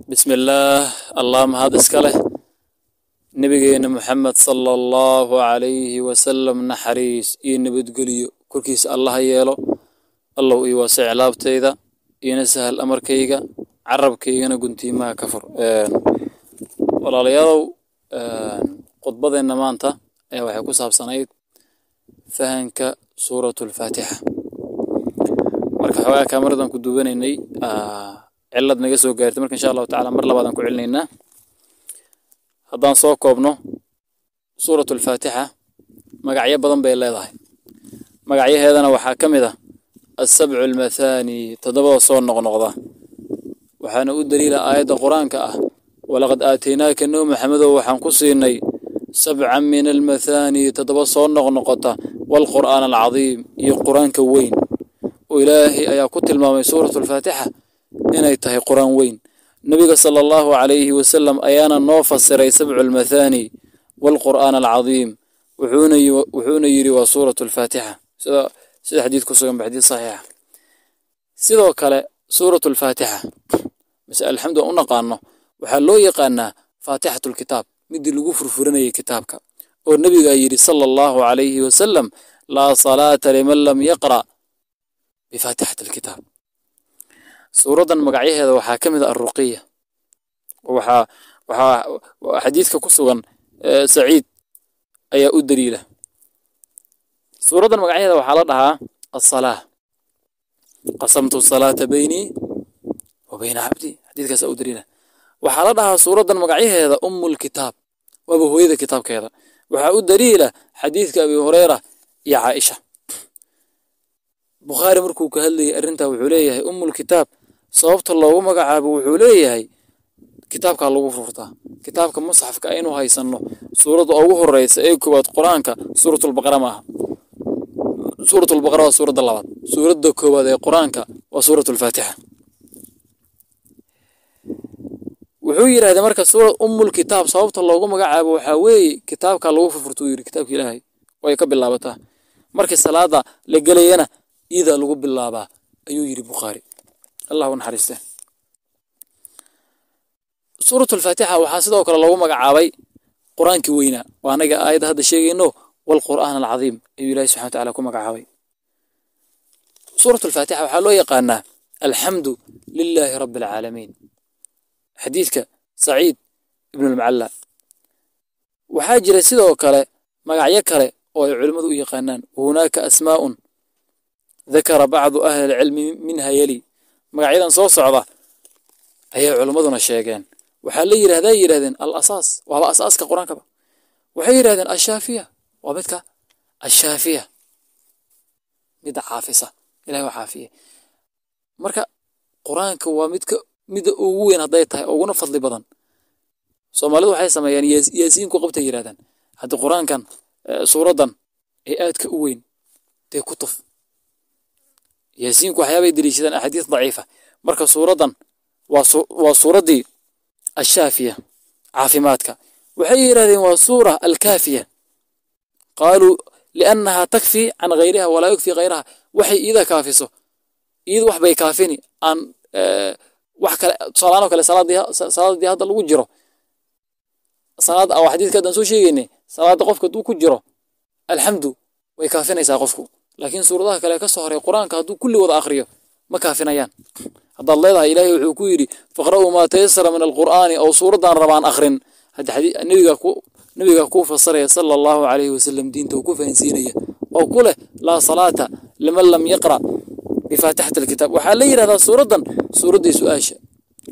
Bismillaah, Allah mahad iska leh. Nabigeena Muxamed sala allahu calayhi wasalam naxariis iyo nabadgeliyo korkiisa Allaha yeelo. Allow ii waasic laabtayda, iina sahal amarkayga, carabkaygana guntiimaha ka fur. Walaalayaalow, khudbadeenna maanta ayaa waxay ku saabsanayd fahanka suuratulfaatixa. Marka xoogaa kaamaradan ku duubanaynay cillad naga soo gaartay, marka insha Allahu tacala mar labaad aan ku celinaynaa. Haddaan soo koobno, suuratulfaatixa magacyo badan bay leedahay. Magacyaheedana waxaa ka mid ah asabcu almathaani, toddobada soo noqnoqda. Waxaana u daliila aayadda qur-aanka ah: walaqad aataynaaka, Nabi Maxamedow, waxaan ku siinay sabcan min almathaani, toddoba soo noqnoqota, waalqur'aan alcadiim, iyo qur-aanka weyn. Oo Ilaahay ayaa ku tilmaamay suuratulfaatixa inay tahay qur-aan weyn. Nabiga sala allahu calayhi wasalam ayaana noo fasiray sabcu almathaani waalqur'aan alcadiim, wuxuuna yidhi waa suuratulfaatixa, sida xadiid ku sugan ba xadiid saxiixa. Sidoo kale suuratulfaatixa mise alxamdu aan u naqaano waxaa loo yaqaanaa faatixatulkitaab, midii lagu furfuranayay kitaabka, oo nabigaa yidhi sala allahu calayhi wasalam: laa salaata liman lam yaqra' bifaatixati alkitaab. Suuraddan magacyaheeda waxaa ka mid ah alruqiya. Waxaa xadiidka ku sugan Saciid ayaa u daliila. Suuraddan magacyaheeda waxaa la dhahaa asalaa, qasamtu salaata baynii wa bayna cabdi, xadiidkaasaa u daliila. Waxaa la dhahaa suuraddan magacyaheeda ummulkitaab, waaba hooyada kitaabkeeda. Waxaa u daliila xadiidka Abi Hureyra iyo Caaisha. Bukhaari markuu ka hadlayay arrintaa wuxuu leeyahay ummulkitaab sababta loogu magacaabo, wuxuu leeyahay kitaabkaa lagu furtaa, kitaabka musxafka aynu haysanno suuradda ugu horeysa ee koowaad qur-aanka suuratulbaqara maaha. Suuratulbaqara waa suuradda labaad, suuradda koowaad ee qur-aanka waa suuratulfaatixa. Wuxuu yidhahday marka suura ummulkitaab sababta loogu magacaabo waxaa weeye kitaabkaa lagu furfurtuu yidhi, kitaabka Ilaahay way ka bilaabataa. Markii salaada la gelayana iidaa lagu bilaabaa ayuu yidhi Bukhaari, Allah u naxariiste. Suuratulfaatixa waxaa sidoo kale loogu magacaabay qur-aankii weynaa, waa anaga aayadda hadda sheegayno, waalqur'aan alcadiim ayuu Ilahi subxana watacaala ku magacaabay. Suuratulfaatixa waxaa loo yaqaanaa alxamdu lilaahi rabbi alcaalamiin, xadiidka Saciid ibnulmucalla. Waxaa jira sidoo kale magacyo kale oo ay culimmadu u yaqaanaan. Wahunaaka asmaa'un dakara bacdu ahli alcilmi minha yali, magacyadan soo socda ayay culimmaduna sheegeen. Waxaa la yidhahdaa, yidhahdeen al asaas, waaba asaaska qur-aankaba. Waxay yidhahdeen ashaafiya, waa midka ashaafiya, midda caafisa, Ilahay waa caafiye. Marka qur-aanka waa midka midda ugu weyn hadday tahay uguna fadli badan. Soomaalidu waxay sameeyaan yaasiinku qabtay yidhahdaan, haddii qur-aankan suuraddan ee aadka u weyn dee ku tuf yaasiinku. Waxyaabay deliishadaan axaadiis daciifa. Marka suuraddan waa suuraddii ashaafiya, caafimaadka. Waxay yidhahdeen waa suura alkaafiya, qaaluu liannaha takfi can hayriha walaa yukfi hayraha. Waxay iida kaafiso, iida wax bay kaafini aan wax kale. Tusaalahaan oo kale salaadii hadda lagu jiro salaad oo xadiidka haddaan soo sheegaynay, salaadda qofka hadduu ku jiro alxamdu way kaafinaysaa qofku, laakiin suuradaha kale ka soo horay qur-aanka hadduu kulli wada akhriyo ma kaafinayaan. Haddaad leedahay Ilaahay wuxuu ku yidhi faqra'uu maa tayasara min alqur'aani oo suuraddan rabaan akhrin, hadda nabiga ku fasiraya sala allahu calayhi wasalam, diinta uu ku fahansiinaya oo ku leh laa salaata liman lam yaqra' bifaatixati alkitaab. Waxaa la yidhahdaa suuraddan suuraddii su-aasha,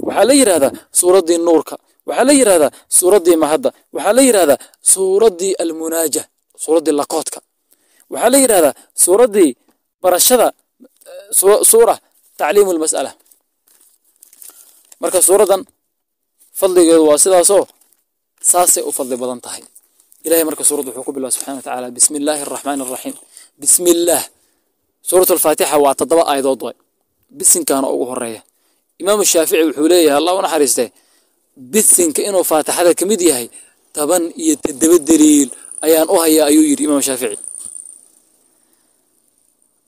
waxaa la yidhahdaa suuraddii nuurka, waxaa la yidhahdaa suuraddii mahadda, waxaa la yidhahdaa suuraddii almunaaja, suuraddii lakoodka, waxaa la yidhahdaa suuraddii barashada, suura tacliimu almas'ala. Marka suuraddan fadligeedu waa sidaasoo saasay u fadli badan tahay. Ilahay marka suuradda wuxuu ku bilaa subxana wa tacaala bismi illaahi araxmaani araxiim. Bismi illaah. Suurat alfaatixa waa 7 aayadood waay, bisinkaana ugu horeeya. Imaamu Shaafici wuxuu leeyahay, Allah u naxariistee, bisinka inuu faatixada ka mid yahay 17 daliil ayaan u hayaa ayuu yidhi Imaam Shaafici.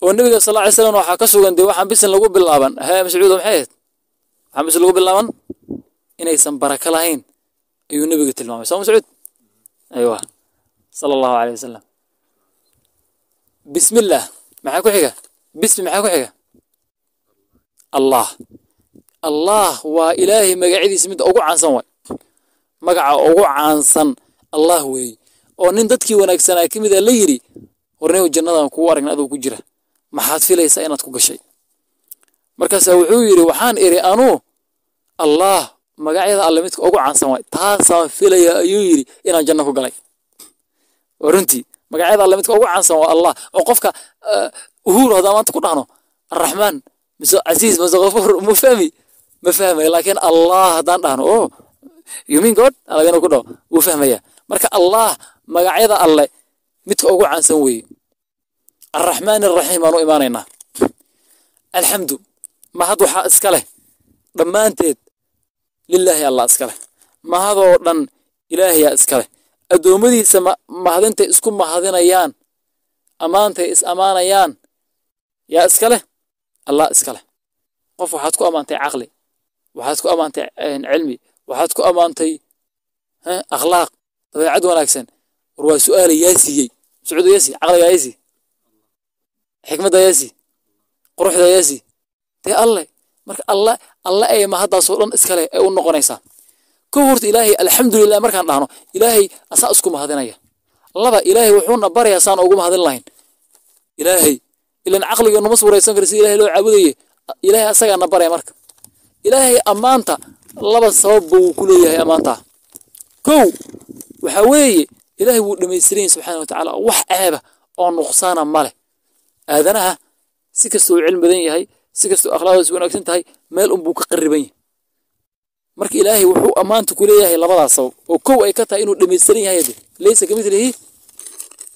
Oo nabiga sal lla ly slam waxaa ka sugan dee waxaan bisin lagu bilaaban hee Mascuudo maxay ahayd? Waxaan bisin lagu bilaaban. inaysan baraka lahayn ayuu nabiga tilmaamay. Soo Mascuud? Aywa, sala allahu calayhi wasalam. Bismillah maxaa ku xiga? Bismi maxaa ku xiga? Allah. Allah waa Ilaahay magacyadiisa midda ugu caansan waay. Magaca ugu caansan Allah weeye. Oo nin dadkii wanaagsanaa ka mid a la yidhi, warniyow jannadan kugu aragna adoo ku jira, maxaad filaysaa inaad ku gashay? Markaasaa wuxuu yidhi, waxaan idhi anuu Allah magacyada alle midka ugu caansan waay, taasaan filaya ayuu yidhi inaan janno ku galay. Waa runtii, magacyada alle midka ugu caansan waa Allah. Oo qofka Uhuru haddaan maanta ku dhahno Arraxmaan mise Casiis mise Ghafuur, mu fahmi? Ma fahmaya. Laakiin Allah haddaan dhahno, oh you mean God, alagana ku dhaho, wuu fahmaya. Marka Allah magacyada alle midka ugu caansan weeye. Arraxmaan arraxiim baan u imaanaynaa. Alxamdu mahad waxaa iska leh dhammaanteed lilaahi, Allah iska leh. Mahadoo dhan Ilaahayaa iska leh. Addoommadiisa mahadintay isku mahadinayaan, ammaantay is ammaanayaan, yaa iska leh? Allah iska leh. Qof waxaad ku ammaantay caqli, waxaad ku ammaantay cilmi, waxaad ku ammaantay akhlaaq, dabeecad wanaagsan. War waa su'aala, yaa siiyey? Sacuud, yaa siiyey? Caqligaa yaa siiyey? Xikmadda yaa siiyey? Quruxda yaa siiyey? Dee Alle. Marka Alle, Alle ay mahaddaasoo dhan iska leh ay u noqonaysaa. Kow horta Ilaahay alxamdulilah markaan dhahno, Ilaahay asaa isku mahadinaya. Laba, Ilaahay wuxuuna barayaa saan ugu mahadin lahayn Ilaahay. Ilan caqliga numa suuraysan karo si Ilaahay loo caabudaye, Ilaahay asagaa na baraya. Marka Ilaahay ammaanta laba sabab buu ku leeyahay ammaantaa. Kow waxaa weeye, Ilaahay wuu dhammaystiran yahay subxaana wa tacaala, wax ceeba oo nuqsaana ma leh. Aadanaha si kastuu cilmi badan yahay, si kastuu akhlaaqdiisu wanaagsan tahay, meel unbuu ka qarriban yahay. Marka Ilaahay wuxuu ammaanta ku leeyahay labadaas sabab, oo kow ay ka tahay inuu dhammaystiran yahay, de laysa kamithlihi,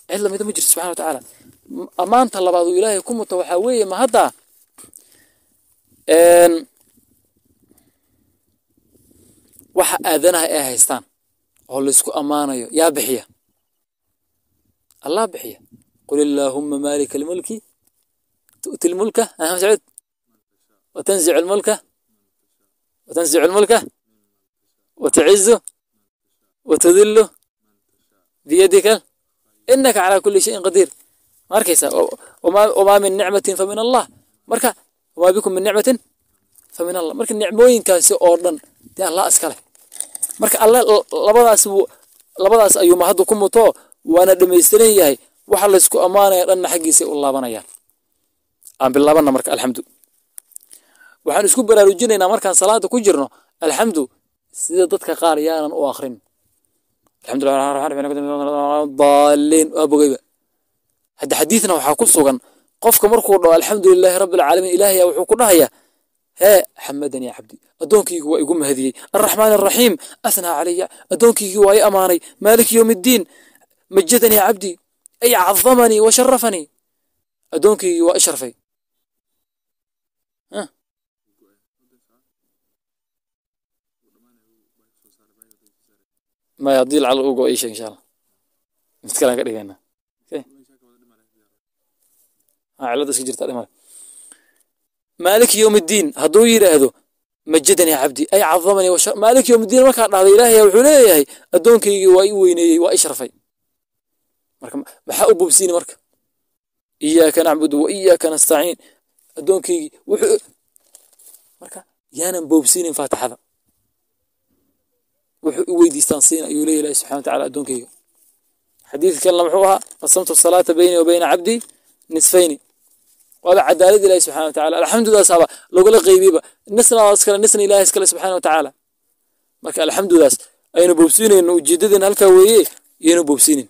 cid lamida ma jirto subxana wa tacaala. Ammaanta labaad uu Ilaahay ku muto waxaa weeye ma hadda waxa aadanaha ay haystaan oo laysku ammaanayo yaa bixiya? Allah bixiya. Qul illaahumma maalika almulki tu'ti almulka Mascuud watanzicu almulka, watanzicu almulka watacizu watadillu biyadika innaka calaa kulli shayin qadiir. Ma arkaysaa? Wamaa min nicmatin famin Allah. Marka wamaa bikum min nicmatin famin Allah. Marka nicmooyinkaasi oo dhan dee Allah iska leh. Marka Alle labadaas labadaas ayuu mahaddu ku muto, waana dhammaystiran yahay. Waxa laysku ammaanaya dhanna xaggiisay u laabanayaan. Aan bilaabana marka alxamdu. Waxaan isku baraarujinaynaa markaan salaada ku jirno alxamdu sida dadka qaar yaanan u akrin alxamdulilah waa bogayba. Hadda xadiidna waxaa ku sugan, qofka markuu dhaho alxamdu lilaahi rabbi alcaalamiin, Ilaahay wuxuu ku dhahayaa, hee xamadanii cabdi, addoonkaygu waa igu mahadiyey. Arraxmaan arraxiim, athnaa calaya, addoonkaygii waa i amaanay. Maaliki yowm iddiin, majadanii cabdi, ay cadamanii wa sharafanii, addoonkaygii waa i sharfay. Maya, haddii lacala ugo ii sheeg, insha Allah mid kale aan ka dhigayna. Cilada iska jirta dhimale. Maaliki yowm iddiin hadduu yidhaahdo majadanii cabdi ay cadamanii, maaliki yowm iddiin markaa dhahda, Ilaahay wuxuu leeyahay addoonkaygii waa i weyneeyey, waa i sharfay. Marka maxaa u bobsiini? Marka iyaaka nacbudu wa iyaaka nastaciin, addoonkaygii wuxuu. Marka yaanan boobsiinin faatixada. Wuxuu i weydiistaan siin ayuu leeyahay Ilahi subxana wa tacala addoonkayga. Xadiidka kalena muxuu ahaa? Qasamtu salaata bayni wa bayna cabdi nisfayni. Waaba cadaalad Ilahi subxana wa tacala, alxamdudaasaaba lagula qeybiyeyba, nisna waa iskale, nisna Ilahi iskale subxana wa tacaala. Marka alxamdudaas aynu boobsiinayno, ujeedadeena halkaa weeye, yaynu boobsiinin.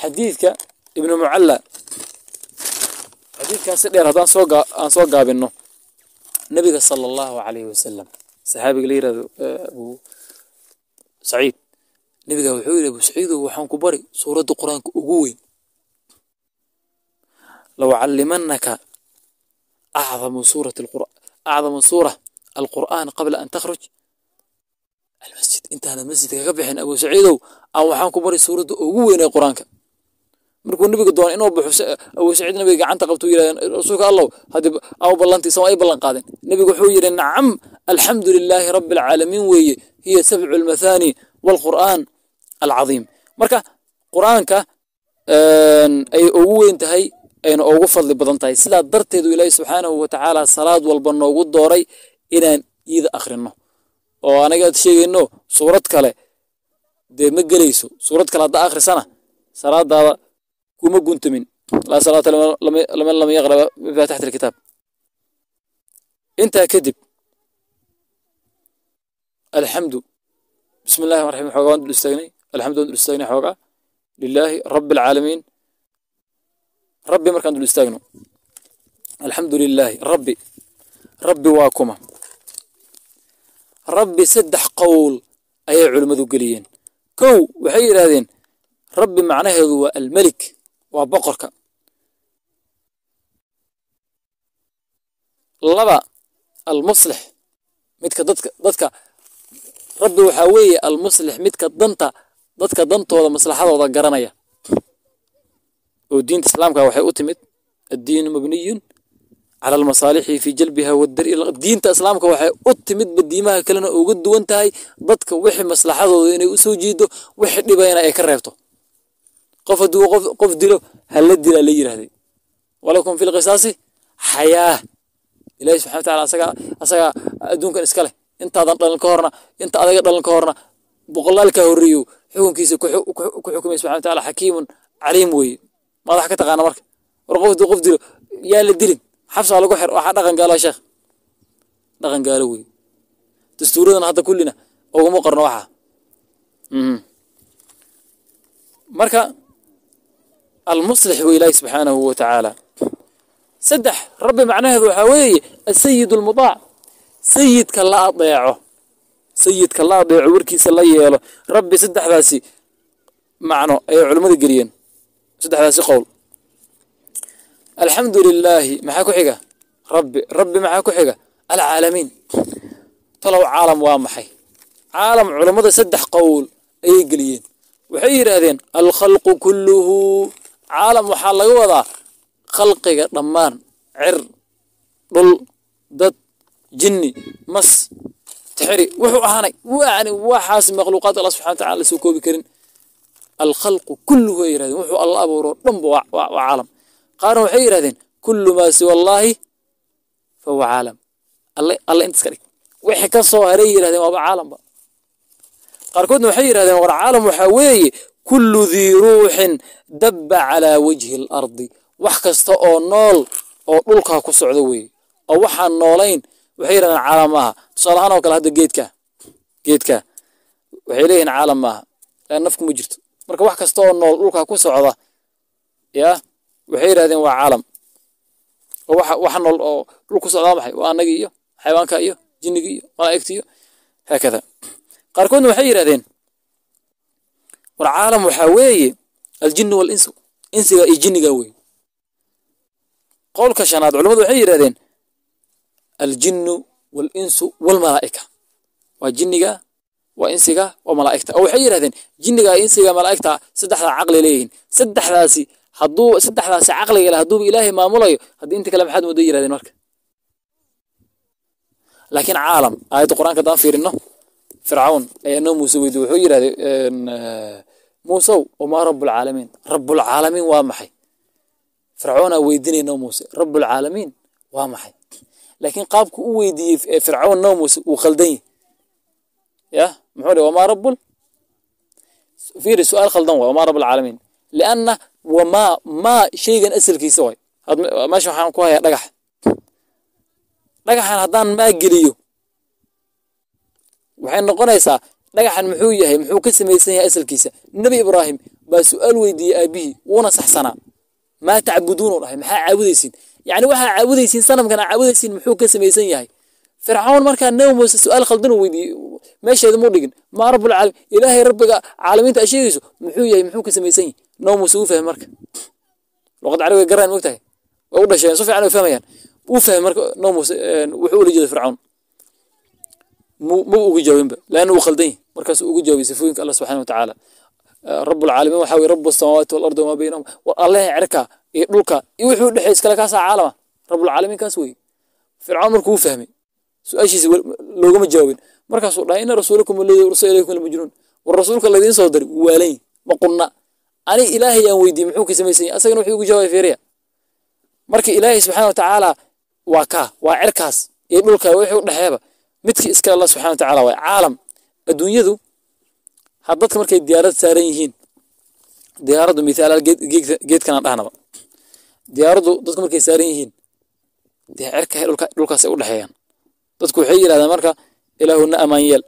Xadiidka Ibnu Mucalla, xadiidkan si dheer haddaan soo aan soo gaabinno, nabiga sala allahu calayhi wasalam saxaabiga la yirahdo Abu Saciid, nabiga wuxuu yidhi, Abu Saciidow, waxaan ku bari suuradda Qur-aanka ugu weyn. Low callimanaka acdamu suurati acdamu suura alqur'aan qabla an takhruj almasjid. Intaana masjidka ka bixin, Abu Saciidow, aan waxaan ku bari suuradda ugu weyn ee Qur-aanka. Markuu nabiga doonay inuu baxo, Abu Saciid nabiga gacanta qabtuu yidhahdeen, rasuulka Allow, haddii aw ballantii sama ay ballan qaadeen. Nabigu wuxuu yidhi, nacam, alxamdu lilaahi rabbi alcaalamiin weeye, hiya sabcu almathaani waalqur'aan alcadiim. Marka qur'aanka ay ugu weyn tahay ayna ugu fadli badan tahay, sidaa darteedu Ilaahi subxaanahu wa tacaala salaad walba noogu dooray inaan iida akhrino, oo anaga aad sheegayno suurad kale dee ma gelayso. Suurad kale haddaa akhrisana salaadaada kuma guntamin. Laa salaata liman lam yaqra bifaatixati alkitaab. Intaa kadib alxamdu, bismi illahi raxmaan raxiim, xoogaa waan dul istaagnay. Alxamdu waan dul istaagnay xoogaa. Lilaahi rabbi alcaalamiin, rabbi markaan dul istaagno, alxamdu lilaahi rabbi. Rabbi waa kuma? Rabbi saddex qowl ayay culimmadu geliyeen. Kow, waxay yidhaahdeen rabbi macnaheedu waa almelik, waa boqorka. Laba, almuslix, midka dadka. Rabbi waxaa weeye almuslix, midka danta dadka, dantooda, maslaxadooda garanaya. Oo diinta islaamka waxay u timid addiinu mabniyun cala almasaalixi fi jalbiha waddari. Diinta islaamka waxay u timid badiimaha kalena uga duwan tahay dadka wixii maslaxadooda inay u soo jiido, wixii dhibayna ay ka reebto. Qof hadduu qof dilo, hala dilaa la yidhahday, walakum fi lqisaasi xayaah. Ilahi subxana wa taala asagaa adduunkan iska leh. Intaadan dhalan ka horna, inta adaga dhalan ka horna, boqolaalkaa horreeyo xukunkiisa ku xukumay subxana wa taala. Xakiimun caliim weeye. Madax ka taqaana. Marka war qof hadduu qof dilo yaa la dilin, xabsaa lagu xir. Waxaa dhaqan gaalo, sheekh, dhaqan gaalo weeye. Dastuuradan hadda kullina uguma qorno waxaa. Marka almuslix wey ilaahi subxaanahu wa tacaala. Saddex, rabbi macnaheedu waxaa weeye asayid almudaac, sayidka la adeeco, sayidka la adeeco, warkiisa la yeelo. Rabbi saddexdaasi macno ayay culimmada geliyeen, saddexdaasi qowl. Alxamdu lilaahi maxaa ku xiga? Rabbi. Rabbi maxaa ku xiga? Alcaalamiin. Talow caalam waa maxay? Caalam culammada saddex qowl ayay geliyeen. Waxay yidhaahdeen alkhalqu kulluhu. Caalam waxaa laga wadaa khalqiga dhammaan, cir, dhul, dad, jinni, mas, tixiri, wuxuu ahaanay, yani waxaas makhluuqaadka Allah subxana wa tacala la soo koobi karin. Alkhalqu kulluhu ay yidhahdeen, wuxuu Alla abuuro dhanba waa caalam. Qaarna waxay yidhahdeen kullu maa siwa allaahi fahuwa caalam. Alle inta iska dhig, wixii ka soo haray yidhahdeen waaba caalamba. Qaarkoodna waxay yidhahdeen war caalam waxaa weeye kullu dii ruuxin dabba calaa wajhi alardi, wax kasta oo nool oo dhulkaa ku socdo weeye. Oo waxaan noolayn waxay yidhahdeen caalam maaha. Tusaale ahaan oo kale hadda geedka waxay leeyihiin caalam maaha, lan nafku ma jirto. Marka wax kasta oo nool dhulkaa ku socda yaa waxay yidhahdeen waa caalam. Oo waxa nool oo dhul ku socdaa maxay? Waa annagii iyo xayawaanka iyo jinnigi iyo malaa'igta iyo haakada. Qaarkoodna waxay yidhahdeen war caalam waxaa weeye aljinnu walinsu, insiga iyo jinniga weeye. Qowlka shanaad culimmadu waxay yidhahdeen aljinnu walinsu walmalaa'ika, waa jinniga, waa insiga, waa malaa'igta. Oo waxay yidhahdeen jinniga, insiga, malaa'igta saddexdaa caqli leeyihiin. Saddexdaasi hadduu saddexdaasi caqliga leh hadduuba Ilaahay maamulayo, haddii inta kale maxaad mooda yidhahdeen. Marka laakiin caalam aayadda qur-aanka haddaan fiirino, Fircawn ayaa noo Muuse weydiye, wuxuu yidhahday, Muusow, wamaa rabbulcaalamiin? Rabbulcaalamiin waa maxay? Fircoonaa weydiinaya noo Muuse rabbulcaalamiin waa maxay. Laakiin qaabku u weydiiyey Fircawn noo Muuse wuu khaldan yahy. Ya muxuu dhihi wamaa rabbul? Fiiri, su'aal khaldan waay. Wamaa rabbulcaalamiin, lianna wamaa maa shaygan asalkiisa waay. Meesha waxaan ku hayaa dhagax. Dhagaxan haddaan maa geliyo waxay noqonaysaa dhagaxan muxuu yahay, muxuu ka samaysan yahay asalkiisa. Nebi Ibraahim baa su'aal weydiiyey aabihii, wuuna saxsanaa. Maa tacbuduun uu dhahay, maxaa caabudaysiin? Yacni waxaa caabudaysiin, sanamkan aa caabudaysiin muxuu ka samaysan yahay? Fircawn markaa nebi Muuse su'aal khaldan uu weydiiyey, meesheeda muu dhigin. Maa rabbulcaalamiin, Ilaahay rabbiga caalamiinta aa sheegayso muxuu yahay, muxuu ka samaysan yahay? Nebi Muuse wuu fahmay. Marka luqad carabiga garaan mogtahay, way u dhasheen, si fiican way fahmayaan. Wuu fahmay marka nebi Muuse wuxuu ula jeeday Fircawn. Ma uga jawaabinba, laanna wuu khaldan yahay. Markaasuu uga jawaabay sifooyinka Allah subxana wa tacaala. Rabbul caalamiin waxa weeye rabbu samaawaati wal ardi wamaa baynahuma, Allaha cirka iyo dhulka iyo wuxuu u dhexeeyay iskale, kaasaa caalama, rabbul caalamiin kaas weeye. Fircawn markuu fahmay su-aashiisa loogama jawaabin, markaasuu dhahay inna rasuulakum alladii ursila ilaykum lamajnuun, war rasuulka laydiin soo diray wuu waalan, ma qunna. Ani Ilaahay aan weydiiyey muxuu ka samaysan yahay, asagana wuxuu igu jawaabay. Fiiriya marka, Ilaahay subxaana watacaala waa kaa, waa cirkaas iyo dhulka wixii u dhexeeba midkii iskale Allah subxana watacaala waay. Caalam adduunyadu had dadka markay diyaarad saaran yihiin, diyaaraddu mithaal geedkan aan dhahnaba, diyaaraddu dadku markay saaran yihiin dee cirka dhulka dhulkaas ay u dhexeeyaan. Dadku waxay yidhahdaan marka Ilaahuna amaan yeel,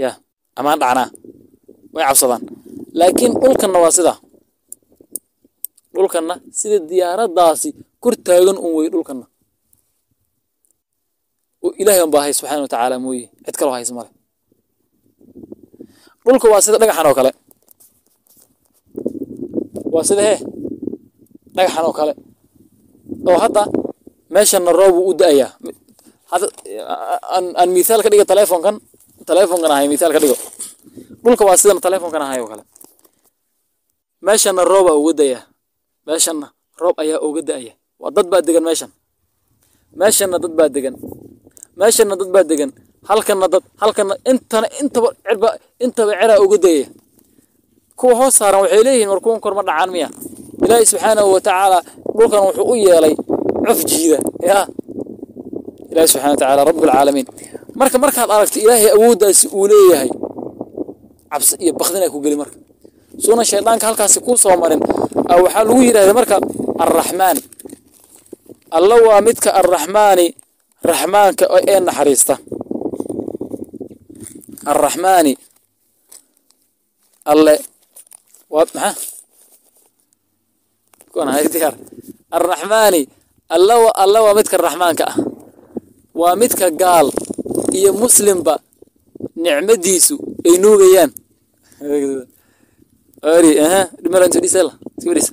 ya amaan dhacnaa, way cabsadaan. Laakiin dhulkanna waa sidaa, dhulkanna sida diyaaraddaasi kor taagan un wey dhulkanna, oo Ilaahay un baa hay subxaana watacaala mooye, cid kaloo haysa male. Dhulka waa sida dhagaxan oo kale, waa sida hee dhagaxan oo kale, oo hadda meeshanna roob wuu u da'ayaa. Hadda aan mithaal ka dhigo telefonkan, telefonkan ahay mithaal ka dhigo. Dhulka waa sidan telefonkan ahay oo kale, meeshanna roobaa uga da'aya, meeshanna roob ayaa uga da'aya. Waa dad baa degan meeshan, meeshanna dad baa degan, meeshanna dad baa degan, halkanna dad, halkanna intana, intaba cirba, intaba ciraa uga da'aya. Kuwa hoos saaran waxay leeyihiin war kuwan kor ma dhacaan miya? Ilaahay subxaanahu watacaala dhulkan wuxuu u yeelay cof jiida. Ya Ilaahay subxana watacaala rabbulcaalamiin. Marka markaad aragto Ilaahay awooddaasi uu leeyahay, cabsi iyo bakdin ay ku geli. Marka suuna shaydaanka halkaasi kuu soo marin, waxaa lagu yidhahda marka Arraxmaan, Alla waa midka Arraxmaani, raxmaanka ee naxariista. Arraxmaani Alle waa maxaa kuwan hay diyaar. Arraxmaani Alla, Alla waa midka raxmaanka ah, waa midka gaal iyo muslimba nicmadiisu ay nuugayaan. Ori aha dhimalan soo iska fadhiisa.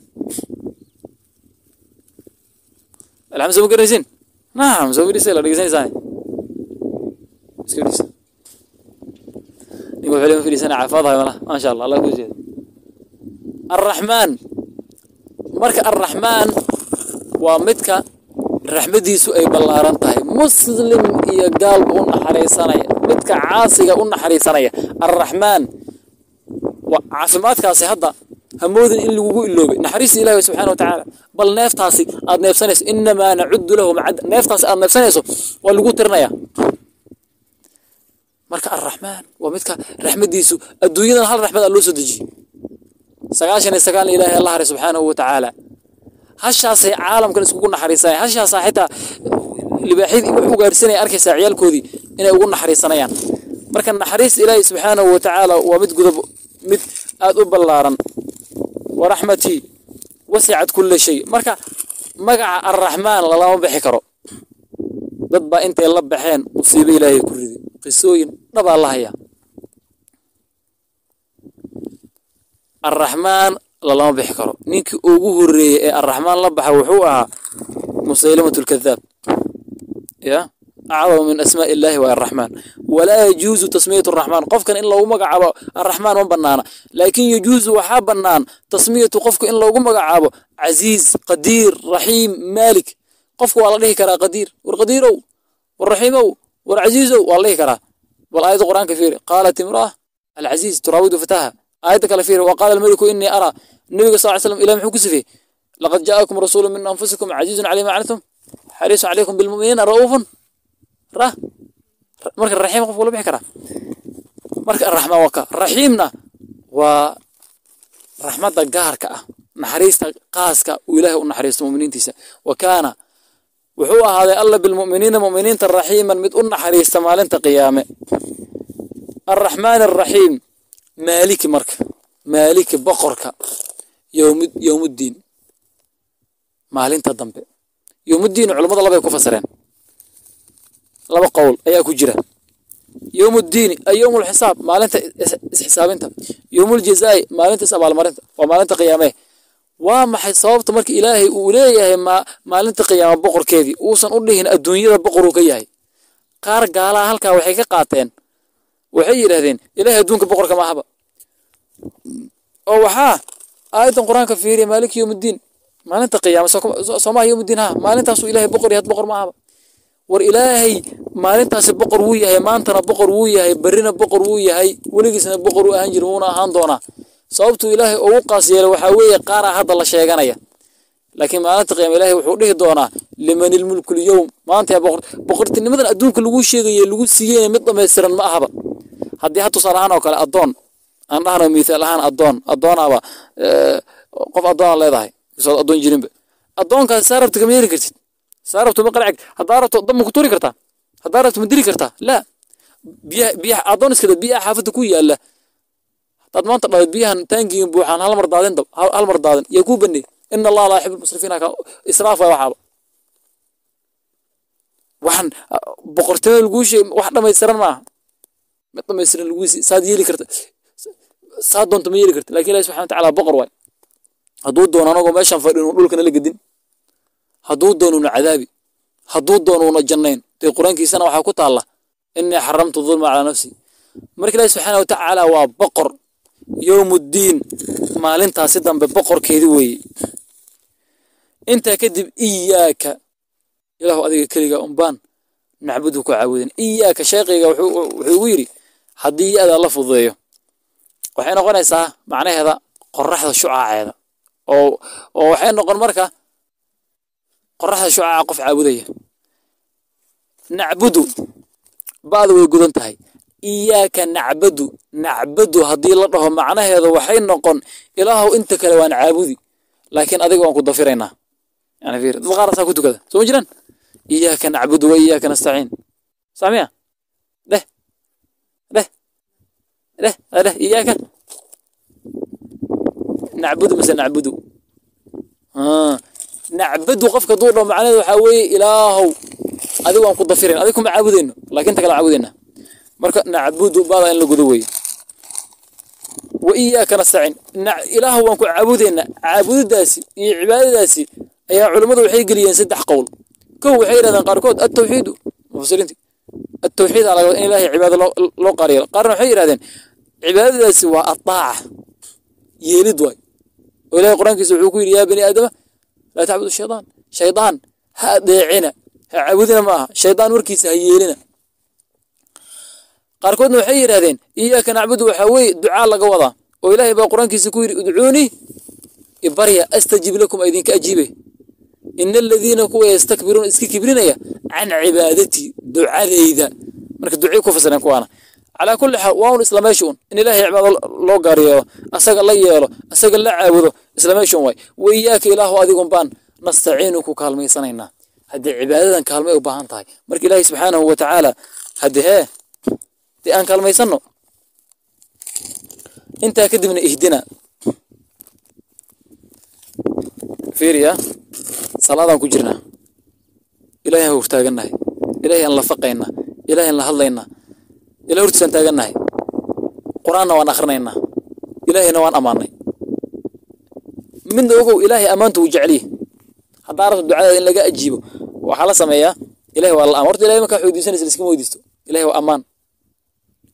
Alxamdu, soo ma garanaysiin? Nacam, soo fadhiisa, la dhegeysanaysaa, iska fadhiisa. Ninka wuxuu leeyahay fadhiisana caafimaad hayo malaha. Maasha Allah, Allah ku jeedo. Arraxmaan marka, Arraxmaan waa midka raxmadiisu ay ballaaran tahay, muslim iyo gaalba u naxariisanaya, midka caasiga u naxariisanaya. Arraxmaan waa caafimaadkaasi hadda hamoodin in lagugu iloobay naxariista Ilahi subxana watacaala. Bal neeftaasi aad neefsanayso, inamaa nacudu lahu macad, neeftaasi aad neefsanayso waa lagu tirinaya. Marka Arraxmaan waa midka raxmadiisu adduunyadan hal raxmad aa loo soo dejiyey, 99 Ilaahay alla haray subxaanahu watacaala. Hashaasay caalamkan iskugu naxariisanaya, hashaasaa xitaa libaaxyadii wax ugaarsanaya arkaysaa ciyaalkoodii inay ugu naxariisanayaan. Marka naxariista Ilaahay subxaanahu watacaala waa mid gudub, mid aad u ballaaran. Waraxmatii wasicat kulla shay. Marka magaca Arraxmaan lalama bixi karo. Dad baa intay la baxeen musiibo Ilaahay ku riday, qisooyin dhabaa la hayaa. Arraxmaan lalama bixi karo. Ninkii ugu horreeyey ee Arraxmaan la baxa wuxuu ahaa Musaylimatu lkadaab. Ya acdamu min asmaa illahi waa Arraxmaan. Walaa yajuusu tasmiyatu Araxmaan, qofkan in loogu magacaabo Arraxmaan ma banaana. Laakiin yajuusu, waxaa bannaan tasmiyatu, qofka in loogu magacaabo Casiiz, Qadiir, Raxiim, Maalik. Qofka waa la dhihi karaa Qadiir, war Qadiirow, war Raxiimow, war Casiizow, waa la dhihi karaa. Bal aayadda Qur'aanka fiiri: qaalat imra'a alcasiiz turaawidu fataha. Aayadda kale fiiri: wa qaala almaliku innii araa. Nabiga sal ly slam Ilah muxuu ku sifiyey? Laqad jaa'akum rasuulu min anfusikum casiizun calayhi ma cantum xariisun calaykum bilmu'miniina ra'uufun ra. Marka raxiim qofku la bixi karaa. Marka Arraxmaan waa ka, Raxiimna waa raxmadda gaarka ah, naxariista qaaska uu Ilaahay u naxariisto mu'miniintiisa. Wa kaana, wuxuu ahaaday Alla bilmu'miniina, mu'miniinta, raxiiman, mid u naxariista maalinta qiyaame. Arraxmaan arraxiim Maaliki, marka Maaliki boqorka yowmuddiin, maalinta dambe. Yowmuddiin culummada labay ku fasireen, laba qowl ayaa ku jira. Yowmuddiini ay yowmulxisaab, maalinta isxisaabinta. Yowmuljazaa'i, maalinta is abaalmarinta, waa maalinta qiyaamee. Waa maxay sababta marka Ilaahay uu leeyahay maalinta qiyaama boqorkeedii, uusan u dhihin adduunyada boqoruu ka yahay? Qaar gaalaha halkaa waxay ka qaateen, waxay yidhaahdeen Ilaahay adduunka boqorka maahaba. Oo waxaa aayadan Qur-aanka fiiriya, maaliki yowmiddiin, maalinta qiyaama soomaha yowmiddiin, ha maalintaasuu Ilaahay boqor yahay, boqor ma ahaba. War Ilaahay maalintaasi boqor wuu yahay, maantana boqor wuu yahay, berrina boqor wuu yahay, weligiisna boqor wuu ahaan jira, wuuna ahaan doonaa. Sababtuu Ilaahay ugu qaas yeelay waxaa weeye qaaraa hadda la sheeganaya, laakiin maalinta qiyaama Ilaahay wuxuu dhihi doonaa liman ilmulku lyowm. Maanta yaa boqor? Boqortinimadan adduunka lagu sheegaye lagu siiyeyna mid dhammaystiran ma ahaba. Haddii ha tusaale ahaan oo kale addoon aan dhahno, mithaal ahaan addoon addoonaaba, qof addoonaa leedahay, soo addoon jirinba, addoonkaas saa rabta kama yeeli kartid, saa rabto ma qanci. Haddaa rabto dab ma ku turi kartaa? Haddaa rabto ma dili kartaa? Laa. Biyaha, biyaha addoon iskada, biyaha xaafadda ku yaalla haddaad maanta dhahdo biyahan taangigan buuxaan hal mar daadin, dab hal mar daadin, yaa kuu baney? Ina Allaha laa yuxibu lmusrifiin. Ka israaf waay. Waxaaba waxaan boqortinimada laguu sheegay wax dhammaystiran maaha, mid dhammaystiran laguu sii saad yeeli karta, saad doonto ma yeeli karta. Lakin Ilahi subxana watacaala boqor waay. Hadduu doono anagoo meeshaan fadhinu dhulkana la gedin, hadduu doono una cadaabi, hadduu doono una jannayn. Dee Qur-aankiisana waxaa ku taalla innii xaramtu dulma calaa nafsi. Marka Ilahi subxaana watacaala waa boqor yowmuddiin, maalintaasi dambe boqorkeedi weeye. Intaa kadib iyaaka, Ilaahu adiga keliga unbaan nacbudu ku caabudin. Iyaaka sheekayga wuxuu igu yidhi haddii ya-da la fududeeyo waxay noqonaysaa macnaheeda qoraxda shucaaceeda, oo waxay noqon marka qoraxda shucaaca qof caabudaya. Nacbudu ba'da way gudan tahay. Iyaaka nacbadu, nacbadu haddii la dhaho macnaheedu waxay noqon Ilaahow inta kale waan caabudi, laakiin adiga waan ku dafiraynaa. Yani fiir, dad qaar saa ku tukada soo ma jiraan? Iyaaka nacbudu wa iyaaka nastaciin, sax miya? Dheh dheh dheh dheh, iyaaka nacbudu mise nacbudu? Nacbadu qofka hadduu dhaho macnaheedu waxaa weeye Ilaahow adiga waan ku dafirayn, adiga kuma caabudayno, laakiin inta kale waan caabudayna. Marka nacbudu bada in la gudo weeye. Wa iyaaka nastaciin, Ilaahow waan ku caabudaynaa. Caabudidaasi iyo cibaadadaasi ayaa culimmadu waxay geliyeen saddex qowl. Kow, waxay yidhahdeen qaarkood altawxiidu, mufasiriinti, altawxiid aa laga in Ilaahay cibaado loo qaar yeelo. Qaarna waxay yidhahdeen cibaadadaasi waa adaaca, yeelid waay, oo Ilahay Qur-aankiisa wuxuu ku yidhi yaa bani aadama laa tacbudu shaydaan, shaydaan ha adeecina, ha caabudina ma aha, shaydaan warkiisa ha yeelina. Qaarkoodna waxay yidhahdeen iyaaka nacbudu waxaa weeye ducaa laga wadaa, oo Ilaahay baa Qur-aankiisa ku yidhi udcuunii, ibarya, astajib lakum, idinka ajiibe. Ina aladiina kuwa yastakbiruuna iska kibrinaya can cibaadatii, ducadayda. Marka ducay ku fasireen kuwaana. Calaa kulli xaal waa un isla meesha un in Ilaahay cibaado loo gaar yeelo, asaga la yeelo, asaga la caabudo, isla meesha un waay. Wa iyaaka, Ilaahu adigun baan nastaciinu ku kaalmaysanaynaa. Haddii cibaadadan kaalmay u baahan tahay, marka Ilaahay subxaanahu wa tacaala haddii hee dee aan kaalmaysanno. Intaa kadibna ihdina. Fiiriya, salaadaan ku jirnaa, Ilahay aan hortaagannahay, Ilahay aan la faqaynaa, Ilahay aan la hadlaynaa, Ilahay hortiisaan taagannahay, Qur-aanna waan akhrinaynaa, Ilaahayna waan ammaanay. Midna ogow, Ilaahay ammaantu wuu jeceliye. Haddaa rabto ducadaada in laga ajiibo waxaa la sameeyaa Ilahay waa la horta. Ilahay markaa weydiisanaysa liskama weydiisto. Ilahay waa ammaan.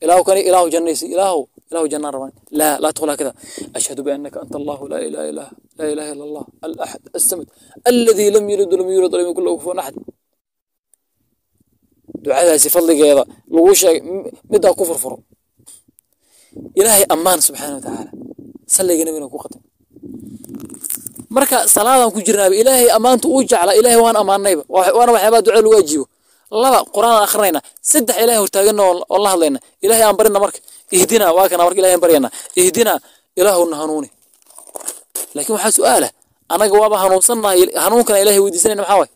Ilaahu kani, Ilaahu jannaysi, Ilaahu, Ilaahu jannaan rabaan. Laa laa taqul hakada. Ashhadu biannaka anta Allahu laa ilaha illa, laa ilaha illa Allah alaxad assamad alladii lam yalid walam yuulad walam yakun lahu kufuwan axad. Ducadaasi fadligeeda lagu sheegay middaa ku furfuro. Ilaahay ammaan subxaana wa tacaala, salliga nabigana ku qatam. Marka salaadaan ku jirnaaba Ilaahay ammaantu uu jeclaa, Ilaahay waan ammaanayba, waana waxyaabaha ducada lagu ajiibo. Laba, Qur-aan aan akrinayna. Saddex, Ilahay hortaagana oon la hadlayna. Ilahay aan barina. Marka ihdina waa kana, marka Ilahay aan baryana, ihdina, Ilaahuna hanuuni. Laakiin waxaa su'aala, anaga waaba hanuunsannahay, hanuunkana Ilahay weydiisanayna maxaa waay?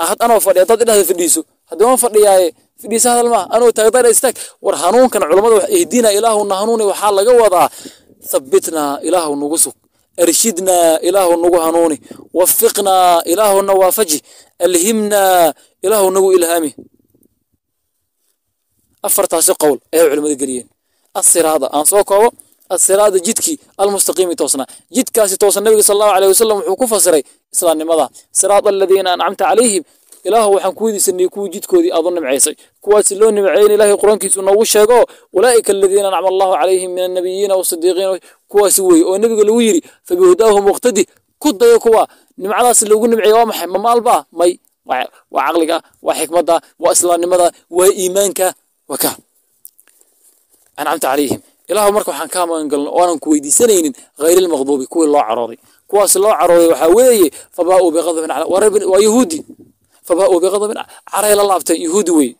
Ahad anoo fadhiya haddaad idhahda fadhiiso, haddii waan fadhiyaaye fadhiisa hadal maaha. Anoo taagdaan istaag. War hanuunkan culammada wax ihdina, Ilaahuna hanuuni, waxaa laga wadaa thabbitnaa, Ilaahu nagu sug, arshidnaa, Ilaahu nagu hanuuni, wafiqnaa, Ilaahuna waafaji, alhimnaa, Ilaahu nagu ilhaami. Afartaasi qowl ayay culimmada geliyeen. Asiraada aan soo koobo, asiraada jidkii, almustaqiimi toosnaa. Jidkaasi toosan nabiga sal Allahu alayh wasalam wuxuu ku fasiray islaamnimada, siraada aladiina ancamta calayhim. Ilaahu waxaan ku weydiisanay kuwii jidkoodii aad u nimcaysay, kuwaasi loo nimceeyey Ilaahay qur-aankiisu noogu sheego, ulaa'ika aladiina ancama allahu calayhim min annabiyiina wasadiiqiina, kuwaasi weeye oo nebiga lagu yidhi fabihudaahum muqtadi, ku dayo kuwa nimcadaas loogu nimceeyey. Waa maxay? Ma maalbaa? May, waa caqliga, waa xikmadda, waa islaamnimada, waa iimaanka, waa ka ancamta calayhim. Ilaahu marka waxaan kaa magan galno oonan ku weydiisanaynin hayr almaqduubi, kuwii loo carooday. Kuwaas loo carooday waxaa weeye fabaa'uu biqadabin, waa yahuudi. Fabaa'uu biqadabin, caray la laabteen, yahuudi weeye.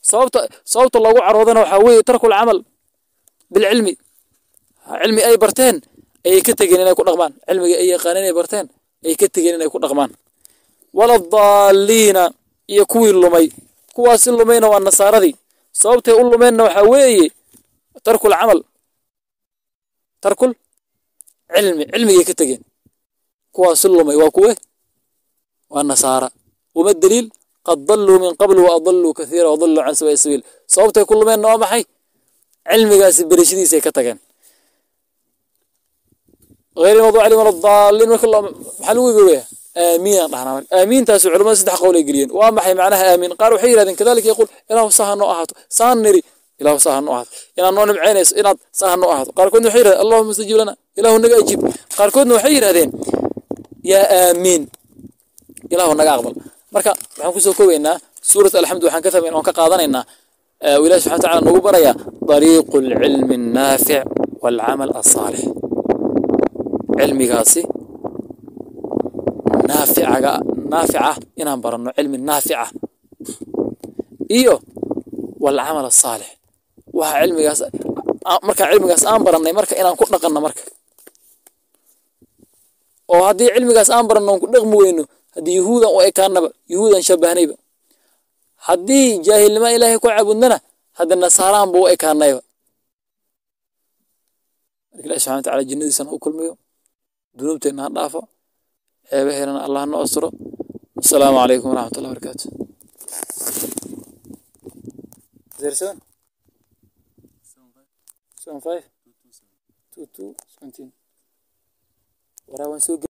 Sababta loogu caroodana waxaa weeye tarkul camal bilcilmi, cilmi ay barteen ayay ka tegeen inay ku dhaqmaan, cilmiga ay yaqaaneen ay barteen ayay ka tegeen inay ku dhaqmaan. Waladaalliina, iyo kuwii lumay. Kuwaasi lumayna waa nasaaradii. Sababtay u lumeenna waxaa weeye tarkul camal, tarkul cilmi, cilmigay ka tegeen. Kuwaasi lumay waa kuwe? Waa nasaara. Wama daliil? Qad dalluu min qablu wa adalluu kathiira wa dalluu can sawa'i sabiil. Sababtay ku lumeenna waa maxay? Cilmigaasi berashadiisay ka tageen. غير الموضوع عليهم ولا الضالين. Marka maxaa lagu goobaya? Aamiin aan dhahnaa. Marka aamiintaasi culimada saddex qowl ay geliyeen. Waa maxay macnaha aamiin? Qaar waxay yidhahdeen kadalika yaquul, ilaahu saha noo ahaato, saan niri, ilaahu saha noo ahaato, inaad noo nimcaynayso, inaad saha noo ahaato. Qaarkoodna waxay yidhahdeen allahuma stajib lana, ilaahu naga ajiib. Qaarkoodna waxay yidhahdeen yaa aamiin, ilaahu naga aqbal. Marka waxaan kusoo koobaynaa suurat alxamdu, waxaan ka fahmayn oon ka qaadanaynaa oo ilahi subxana wataala nagu barayaa dariiqu alcilmi annaafic waalcamal alsaalix. Cilmigaasi naaficaga, naafica inaan baranno, cilmi naafica iyo walcamal asaalix. Waxa cilmigaas, marka cilmigaas aan barannay, marka inaan ku dhaqanno. Marka oo haddii cilmigaas aan baranno oon ku dhaqmi weyno, haddii yuhuudan u ekaanaba, yuhuudan shabahnayba. Haddii jaahilnimo ilaahay ku caabudnana, hadda nasaaraan buu u ekaanayba. Marka ilahi subxana wataala jannadiisana u kulmiyo, dunuubteenna ha dhaafo, ceebaheenana allah noo asturo. Asalaamu calaykum waraxmat ullah barakaatu. 07 75 22 17 waraa waan soo.